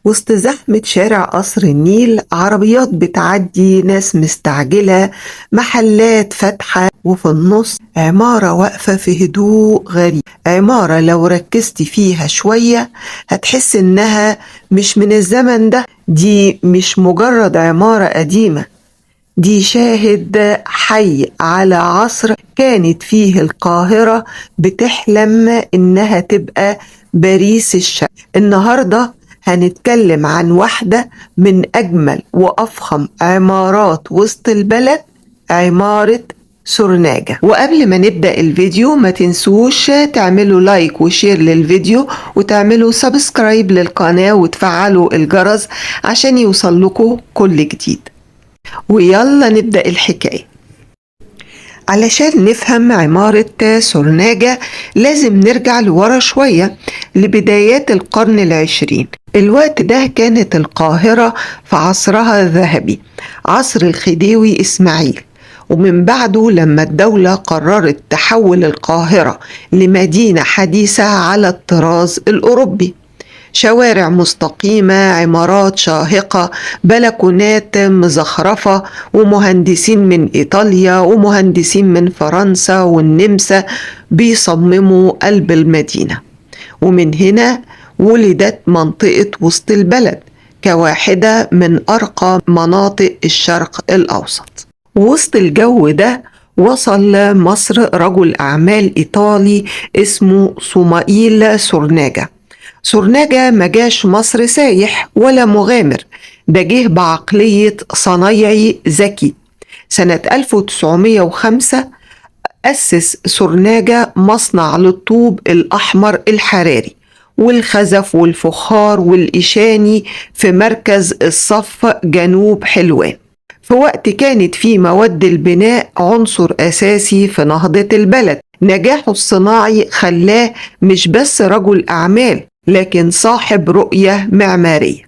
وسط زحمة شارع قصر النيل، عربيات بتعدي، ناس مستعجلة، محلات فاتحة، وفي النص عمارة واقفة في هدوء غريب. عمارة لو ركزت فيها شوية هتحس إنها مش من الزمن ده. دي مش مجرد عمارة قديمة، دي شاهد حي على عصر كانت فيه القاهرة بتحلم إنها تبقى باريس الشرق. النهاردة هنتكلم عن واحدة من أجمل وأفخم عمارات وسط البلد، عمارة سورناجة. وقبل ما نبدأ الفيديو ما تنسوش تعملوا like و share للفيديو وتعملوا subscribe للقناة وتفعلوا الجرس عشان يوصل لكم كل جديد. ويلا نبدأ الحكاية. علشان نفهم عمارة سورناجة لازم نرجع لورا شوية لبدايات القرن العشرين. الوقت ده كانت القاهرة في عصرها الذهبي، عصر الخديوي إسماعيل، ومن بعده لما الدولة قررت تحول القاهرة لمدينة حديثة على الطراز الأوروبي. شوارع مستقيمة، عمارات شاهقة، بلكونات مزخرفة، ومهندسين من إيطاليا ومهندسين من فرنسا والنمسا بيصمموا قلب المدينة. ومن هنا ولدت منطقة وسط البلد كواحدة من أرقى مناطق الشرق الأوسط. وسط الجو ده وصل مصر رجل أعمال إيطالي اسمه صمائيل سورناجة. سورناجة ما جاش مصر سايح ولا مغامر، ده جه بعقلية صنايعي ذكي. سنة 1905 أسس سورناجة مصنع للطوب الأحمر الحراري والخزف والفخار والإشاني في مركز الصف جنوب حلوان، في وقت كانت فيه مواد البناء عنصر أساسي في نهضة البلد. نجاحه الصناعي خلاه مش بس رجل أعمال، لكن صاحب رؤية معمارية.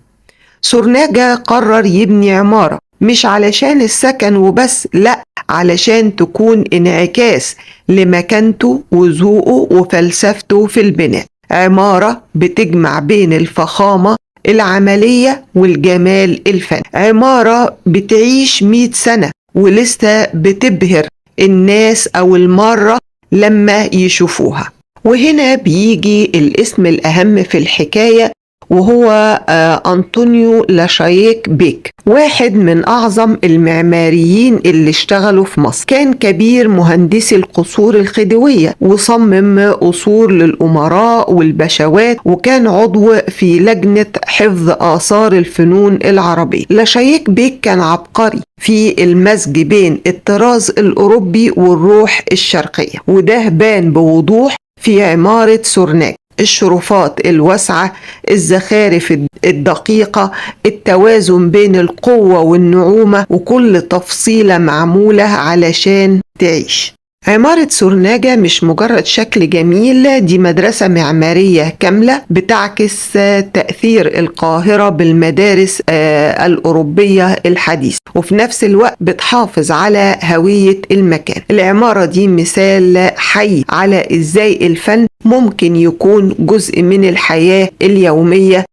سورناجة قرر يبني عمارة مش علشان السكن وبس، لا، علشان تكون انعكاس لمكانته وذوقه وفلسفته في البناء. عمارة بتجمع بين الفخامة العملية والجمال الفني، عمارة بتعيش 100 سنة ولسه بتبهر الناس أو المارة لما يشوفوها. وهنا بيجي الاسم الأهم في الحكاية، وهو أنطونيو لاشايك بيك، واحد من أعظم المعماريين اللي اشتغلوا في مصر. كان كبير مهندسي القصور الخديوية، وصمم قصور للأمراء والبشوات، وكان عضو في لجنة حفظ آثار الفنون العربية. لاشايك بيك كان عبقري في المزج بين الطراز الأوروبي والروح الشرقية، وده بان بوضوح في عمارة سورناجة. الشرفات الواسعة، الزخارف الدقيقة، التوازن بين القوة والنعومة، وكل تفصيلة معمولة علشان تعيش. عمارة سورناجة مش مجرد شكل جميل، دي مدرسة معمارية كاملة بتعكس تأثير القاهرة بالمدارس الأوروبية الحديثة، وفي نفس الوقت بتحافظ على هوية المكان. العمارة دي مثال حي على إزاي الفن ممكن يكون جزء من الحياة اليومية،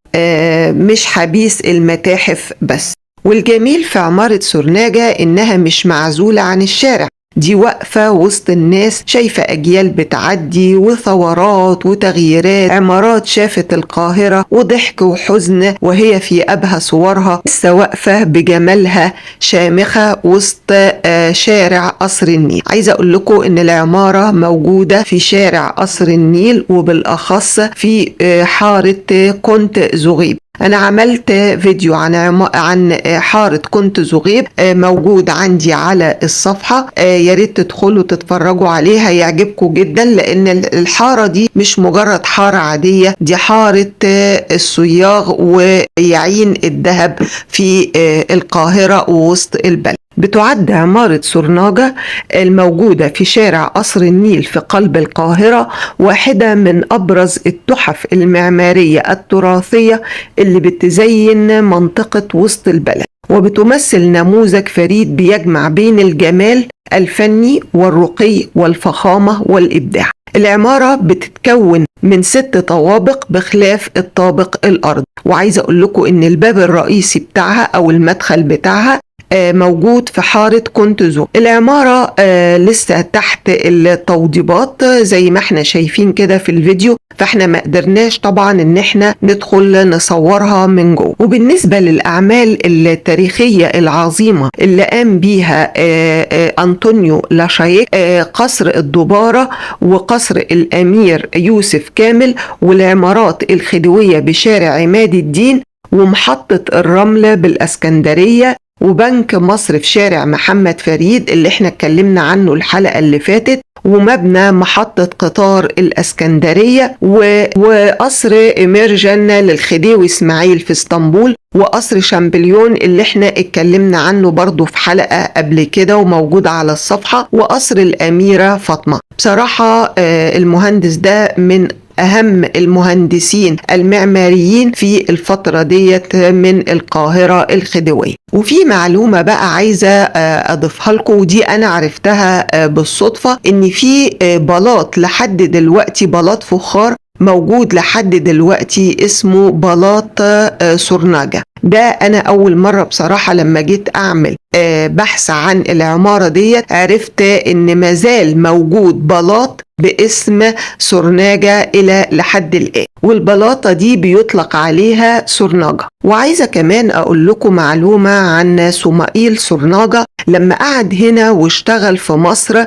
مش حبيس المتاحف بس. والجميل في عمارة سورناجة إنها مش معزولة عن الشارع، دي واقفة وسط الناس، شايفة أجيال بتعدي وثورات وتغييرات، عمارات شافت القاهرة وضحك وحزن وهي في أبهى صورها، لسه واقفة بجمالها شامخة وسط شارع قصر النيل. عايزة أقول لكم إن العمارة موجودة في شارع قصر النيل، وبالأخص في حارة كنت زغيب. أنا عملت فيديو عن حارة كنت زغيب، موجود عندي على الصفحة، يا ريت تدخلوا تتفرجوا عليه، هيعجبكم جدا، لأن الحارة دي مش مجرد حارة عادية، دي حارة الصياغ ويعين الذهب في القاهرة ووسط البلد. بتعد عمارة سورناجة الموجودة في شارع قصر النيل في قلب القاهرة واحدة من أبرز التحف المعمارية التراثية اللي بتزين منطقة وسط البلد، وبتمثل نموذج فريد بيجمع بين الجمال الفني والرقي والفخامة والإبداع. العمارة بتتكون من 6 طوابق بخلاف الطابق الأرضي. وعايزة أقول لكم إن الباب الرئيسي بتاعها أو المدخل بتاعها موجود في حارة كنتوزو. العمارة لسه تحت التوضيبات زي ما احنا شايفين كده في الفيديو، فاحنا ما قدرناش طبعا ان احنا ندخل نصورها من جوه. وبالنسبة للأعمال التاريخية العظيمة اللي قام بيها أنطونيو لاشايك، قصر الدبارة وقصر الأمير يوسف كامل والعمارات الخديوية بشارع عماد الدين ومحطة الرمل بالأسكندرية وبنك مصر في شارع محمد فريد اللي احنا اتكلمنا عنه الحلقة اللي فاتت، ومبنى محطة قطار الأسكندرية، وقصر إميرجان للخديوي إسماعيل في اسطنبول، وقصر شامبليون اللي احنا اتكلمنا عنه برضو في حلقة قبل كده وموجود على الصفحة، وقصر الأميرة فاطمة. بصراحة المهندس ده من أهم المهندسين المعماريين في الفترة ديت من القاهرة الخديوية. وفي معلومة بقى عايزة أضيفها لكم، ودي أنا عرفتها بالصدفة، إن في بلاط لحد دلوقتي، بلاط فخار موجود لحد دلوقتي اسمه بلاط سورناجا. ده أنا أول مرة بصراحة لما جيت أعمل بحث عن العمارة ديت عرفت إن مازال موجود بلاط باسم سورناجا إلى لحد الآن، والبلاطة دي بيطلق عليها سورناجا. وعايزة كمان أقول لكم معلومة عن سمائيل سورناجا. لما قعد هنا واشتغل في مصر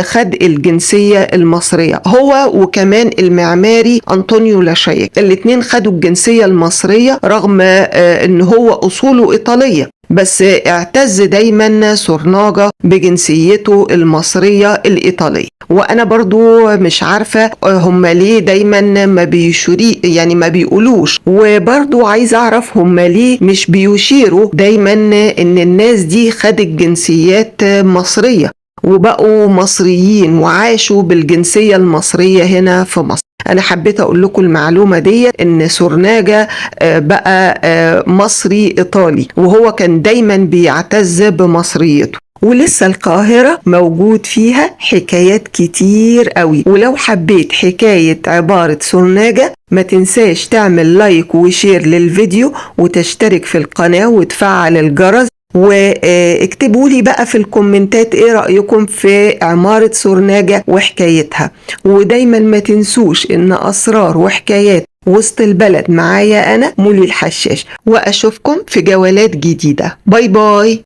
خد الجنسية المصرية، هو وكمان المعماري أنطونيو لاشايك، الاتنين خدوا الجنسية المصرية رغم إن هو أصوله إيطالية، بس اعتز دايما سورناجا بجنسيته المصرية الإيطالية. وأنا برضو مش عارفة هم ليه دايما ما بيشوري، يعني ما بيقولوش، وبرضو عايزة أعرف هم ليه مش بيشيروا دايما إن الناس دي خدت جنسيات مصرية وبقوا مصريين وعاشوا بالجنسية المصرية هنا في مصر. أنا حبيت أقول لكم المعلومة دي، إن سورناجا بقى مصري إيطالي، وهو كان دايما بيعتز بمصريته. ولسه القاهرة موجود فيها حكايات كتير قوي، ولو حبيت حكاية عبارة سورناجا ما تنساش تعمل like و share للفيديو وتشترك في القناة وتفعل الجرس، واكتبوا لي بقى في الكومنتات ايه رأيكم في عمارة سورناجا وحكايتها. ودايما ما تنسوش ان اسرار وحكايات وسط البلد معايا انا مولي الحشاش، واشوفكم في جولات جديدة. bye bye.